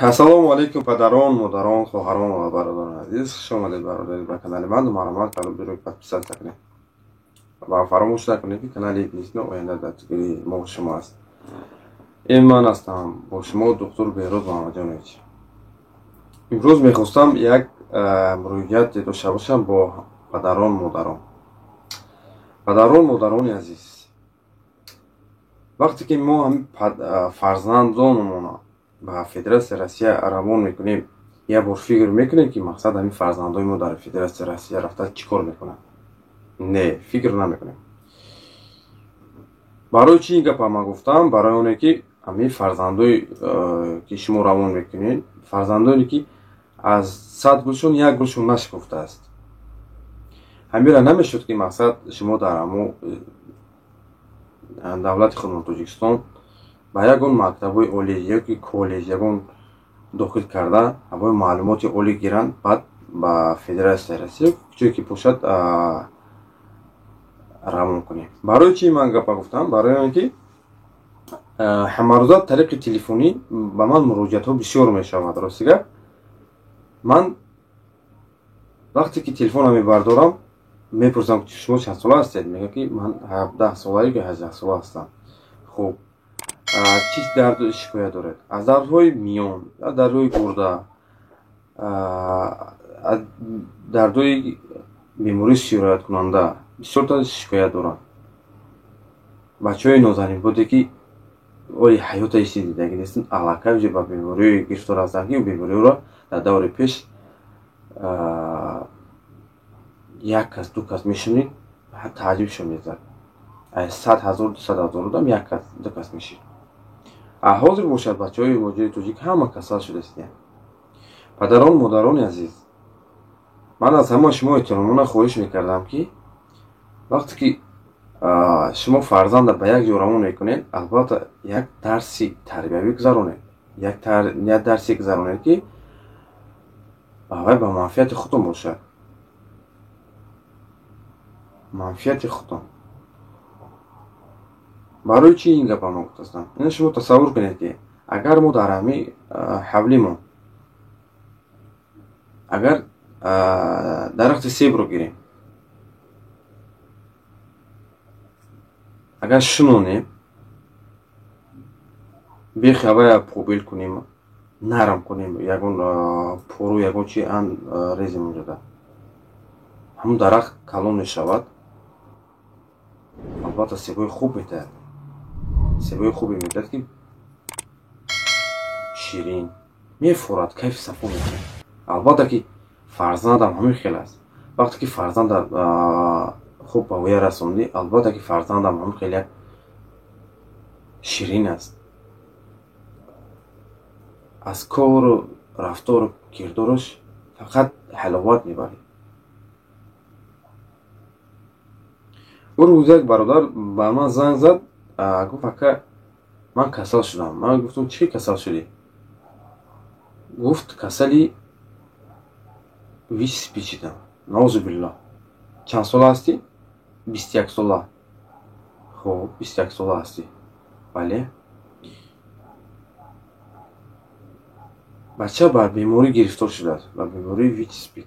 Ассалому алайкум, падарон, модарон, хоҳарон ва бародарони азиз. Хуш омадед, бародари, ба канали ман. Марҳамат, каналро подписаться кунед ва фаромӯш накунед, ки канали Ибни Сино оянда дастгирии мо шумо аст. Ин ман ҳастам бо шумо, доктор Беҳрӯз Муҳаммадҷонович. Имрӯз мехостам як муроҷиат дошта бошам бо падарон, модарон. Падарон, модарони азиз, вақте ки мо ҳамин фарзандонамона ба Федератсияи Россия равон мекунем, як бор фикр мекунем, ки мақсад ҳамин фарзандои мо дар Федератсияи Россия рафта чӣ кор мекунанд? Не, фикр намекунем. Барои чӣ ин гапа ман гуфтам? Барои оне ки ҳамин фарзандое, ки шумо равон мекунед, фарзандоне ки аз 100 гулшон як гулшон нашикуфтааст, ҳамира намешуд, ки мақсад шумо дар ҳамо давлати худмон Тоҷикистон ба ягон мактабҳои олӣ ёки коллеҷ ягон дохил карда, ҳамои маълумоти олӣ гиранд, баъд ба Федератсияи Россия, ҷое ки бошад, равон кунем. Барои чӣ ман гапа гуфтам? Барои он ки ҳамарӯза тариқи телефонӣ ба ман муроҷиатҳо бисёр мешавад. Рости гап, ман вақте ки телефонро мебардорам, мепурсам, ки шумо чанд сола ҳастед? Мегӯяд, ки ман 17 сола ё 18 сола ҳастам. Хуб, чӣ дарду шикоят доред? Аз дардҳои миён, аз дардҳои гурда, аз дардҳои бемории сирояткунанда бисёртар шикоят доранд. Бачаҳои нозанин буде, ки оли ҳаёта ҳисси дидагӣ нестанд, аллакай уже ба бемориҳое гирифтор ҳастанд, ки бемориҳоро дар даври пеш як кас, ду кас мешунид, тааҷҷубшон мезад. Аз 100 ҳазор, 200 ҳазор одам як кас, ду кас мешид. А ҳозир бошад, бачаҳои муҳоҷири тоҷик ҳама касал шудастиянд. Падарон, модарони азиз, ман аз ҳама шумо эҳтиромона хоҳиш мекардам, ки вақте ки шумо фарзанда ба як ҷо равон мекунед, албатта як дарси тарбиявӣ гузаронед, як дарсе гузаронед, ки вай ба манфиати худтон бошад, манфиати худтон. Барои чӣ ин гапа ман гуфтастам? Ина шумо тасаввур кунед, ки агар мо дар ҳамин ҳавлимон агар дарахти себро гирем, агар шунонем, бехи авая побил кунем, нарм кунем, ягон пору, ягон чи ан резем, унҷода ҳамун дарахт калон мешавад, албатта себои хуб медиҳад, себои хубе медиҳад, ки ширин мефурад, кайфи сафо мекунад. Албатта ки фарзандам ҳамин хел аст. Вақте ки фарзанда хуб ба воя расондӣ, албатта ки фарзандам ҳамин хел як ширин аст. Аз кору рафтору кирдораш фақат ҳаловат мебарӣ. Ӯ рӯз як бародар ба ман занг зад, гуфт: ака, ман касал шудам. Ман гуфтам: чӣ касал шудӣ? Гуфт: касали ВИЧ печидам. Наузу биллоҳ. Чанд сола ҳастӣ? 21 сола. Хуб, 21 сола ҳастӣ? Бале. Бача ба беморӣ гирифтор шудааст, ба бемории ВИЧ СПИД.